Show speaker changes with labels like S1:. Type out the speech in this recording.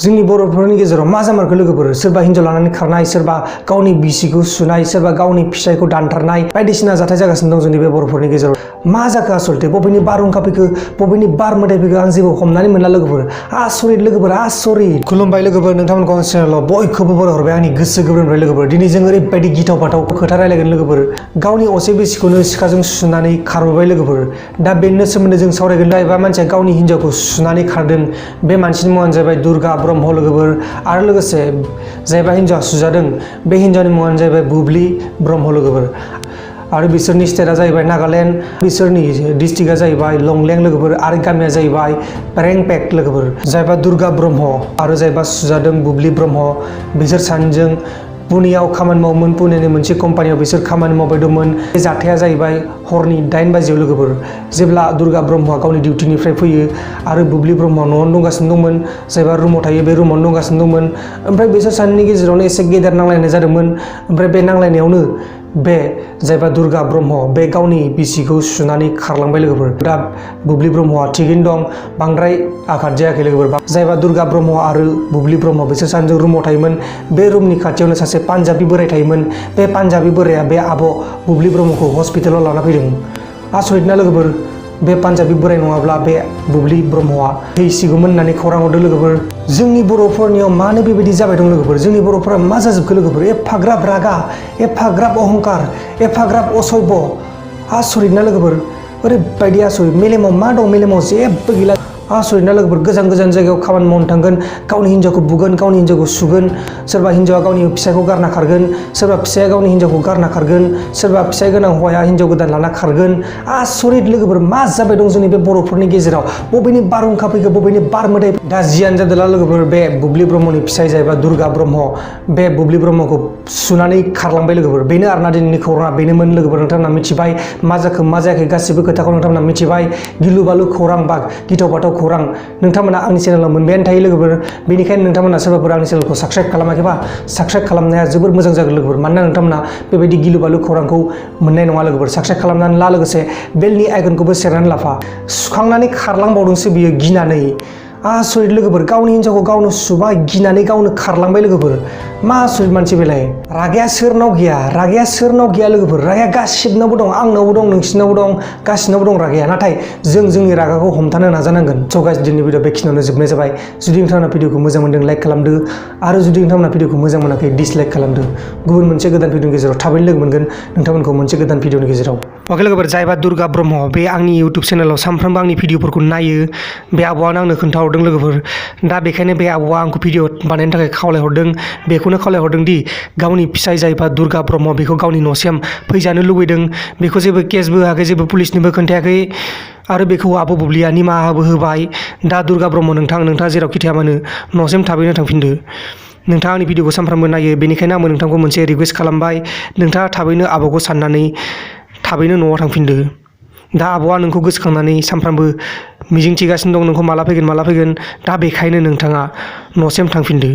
S1: जोंनि बर'फोरनि गेजेराव मा जामारखो लोगोफोर सोरबा हिन्जाव लानानै खारनाय सोरबा गावनि बिसिखौ सुनाय सोरबा गावनि फिसायखौ दानथारनाय बायदिसिना जाथाय जागासिनो दं जोंनि बे बर'फोरनि गेजेराव मा जाखो आसलथे बबेनि बारहुंखा फैखो बबेनि बार मोदाय फैखो आं जेबो हमनानै मोनला लोगोफोर आसरित लोगोफोर आसरित खुलुमबाय लोगोफोर नोंथांमोनखौ आं चेनेलाव बयखौबो बर' हरबाय आंनि गोसो गोरबोनिफ्राय लोगोफोर दिनै जों ओरैबायदि गिथाव बाथाव खोथा रायलायगोन लोगोफोर गावनि असे बिसिखौनो सिखाजों सुनानै खारबोबाय लोगोफोर दा बेनि सोमोन्दै जों सावरायगोन एबा मानसिया गावनि हिन्जावखौ सुनानै खारदों बे मानसिनि मुङानो जाबाय दुर्गा ब्रह्म लोगोफोर आरो लोगोसे जायबा हिन्जावा सुजादों बे हिन्जावनि मुङानो जाहैबाय बुब्लि ब्रह्म लोगोफोर आरो बिसोरनि स्टेटआ जाहैबाय नागालेण्ड बिसोरनि डिस्ट्रिक्टआ जाहैबाय लंलें लोगोफोर आरो गामिया जाहैबाय रेंपेक लोगोफोर जायबा दुर्गा ब्रह्म आरो जायबा सुजादों बुब्लि ब्रह्म बिसोर सानैजों पुनेयाव खामानि मावोमोन पुनेनि मोनसे कम्पानियाव बिसोर खामानि मावबाय दंमोन बे जाथाया जाहैबाय हरनि 8 बाजियाव लोगोफोर जेब्ला दुर्गा ब्रह्मआ गावनि डिउटिनिफ्राय फैयो आरो बुब्लि ब्रह्मआ न'आवनो दंगासिनो दंमोन जायबा रुमाव थायो बे रुमावनो दंगासिनो दंमोन ओमफ्राय बिसोर सानैनि गेजेरावनो एसे गेदेर नांलायनाय जादोंमोन ओमफ्राय बे नांलायनायावनो बे जायबा दुर्गा ब्रह्म बे गावनि बिसिखौ सुनानै खारलांबाय लोगोफोर दा बुब्लि ब्रह्मआ थिगैनो दं बांद्राय आघात जायाखै लोगोफोर जायबा दुर्गा ब्रह्म आरो बुब्लि ब्रह्म बिसोर सानैजों रुमाव थायोमोन बे रुमनि खाथियावनो सासे पान्जाबि बोराय थायोमोन बे पान्जाबि बोराया बे आब' बुब्लि ब्रह्मखौ हस्पिटालाव लाना फैदों आसरित ना लोगोफोर बे पान्जाबि बोराय नङाब्ला बे बुब्लि ब्रह्मआ थैसिगौमोन होननानै खौरां हरदों लोगोफोर जोंनि बर'फोरनियाव मानो बेबायदि जाबाय दं लोगोफोर जोंनि बर'फोरा मा जाजोबखो लोगोफोर एफाग्राब रागा एफाग्राब अहंकार एफाग्राब असभ्य आसरित ना लोगोफोर ओरैबायदि आसरित मेलेमाव मा दं मेलेमाव जेबो गैला आसरित ना लोगोफोर गोजान गोजान जायगायाव खामानि मावनो थांगोन गावनि हिन्जावखौ बुगोन गावनि हिन्जावखौ सुगोन सोरबा हिन्जावा गावनि फिसायखौ गारना खारगोन सोरबा फिसाया गावनि हिन्जावखौ गारना खारगोन सोरबा फिसाय गोनां हौवाया हिन्जाव गोदान लाना खारगोन आसरित लोगोफोर मा जाबाय दं जोंनि बे बर'फोरनि गेजेराव बबेनि बारहुंखा फैखो बबेनि बार मोदाय दा जियानो जादोंला लोगोफोर बे बुब्लि ब्रह्मनि फिसाय जाहैबाय दुर्गा ब्रह्म बे बुब्लि ब्रह्मखौ सुनानै खारलांबाय लोगोफोर बेनो आरोना दिनैनि खौराङा बेनोमोन लोगोफोर नोंथांमोना मिथिबाय मा जाखो मा जायाखै गासिबो खोथाखौ नोंथांमोना मिथिबाय गिलु बालु खौरां बा गिथाव बाथाव खौरां नोंथांमोना आंनि चेनेलाव मोनबायानो थायो लोगोफोर बेनिखायनो नोंथांमोना सोरबाफोर आंनि चेनेलखौ साबस्क्राइब खालामाखैबा साबस्क्राइब खालामनाया जोबोर मोजां जागोन लोगोफोर मानोना नोंथांमोना बेबायदि गिलु बालु खौरांखौ मोननाय नङा लोगोफोर साबस्क्राइब खालामनानै ला लोगोसे बेलनि आइकनखौबो सेरनानै लाफा सुखांनानै खारलांबावदोंसो बियो गिनानै आसरित लोगोफोर गावनि हिन्जावखौ गावनो सुबाय गिनानै गावनो खारलांबाय लोगोफोर मा आसरित मानसि बेलाय रागाया सोरनाव गैया लोगोफोर रागाया गासिबनावबो दं आंनावबो दं नोंसिनावबो दं गासिनावबो दं रागाया नाथाय जों जोंनि रागाखौ हमथानो नाजानांगोन स' गाइस दिनैनि भिडिअ बेखिनियावनो जोबनाय जाबाय जुदि नोंथांमोना भिडिअखौ मोजां मोनदों लाइक खालामदो आरो जुदि नोंथांमोना भिडिअखौ मोजां मोनाखै डिसलाइक खालामदो गुबुन मोनसे गोदान भिडिअनि गेजेराव थाबैनो लोगो मोनगोन नोंथांमोनखौ मोनसे गोदान भिडिअनि गेजेराव अके लोगोफोर जायबा दुर्गा ब्रह्म बे आंनि इउटुब चेनेलाव सानफ्रोमबो आंनि भिडिअफोरखौ नायो बे आब'आनो आंनो खोन्थाहरदों लोगोफोर दा बेखायनो बे आब'आ आंखौ भिडिअ बानायनो थाखाय खावलायहरदों बेखौनो खावलायहरदों दि गावनि फिसाय जायबा दुर्गा ब्रह्म बेखौ गावनि न'सिम फैजानो लुबैदों बेखौ जेबो केसबो होआखै जेबो पुलिसनोबो खोन्थायाखै आरो बेखौ आब' बुब्लिया निमाहाबो होबाय दा दुर्गा ब्रह्म नोंथाङा जेरावखि थाया मानो न'सिम थाबैनो थांफिनदो नोंथाङा आंनि भिडिअखौ सानफ्रामबो नायो बेनिखायनो आंबो नोंथांखौ मोनसे रिकुवेस्ट खालामबाय नोंथाङा थाबैनो आब'खौ साननानै थाबैनो न'आव थांफिनदो दा आब'आ नोंखौ गोसोखांनानै सानफ्रामबो मिजिं थिगासिनो दं नोंखौ माला फैगोन दा बेखायनो नोंथाङा न'सिम थांफिनदो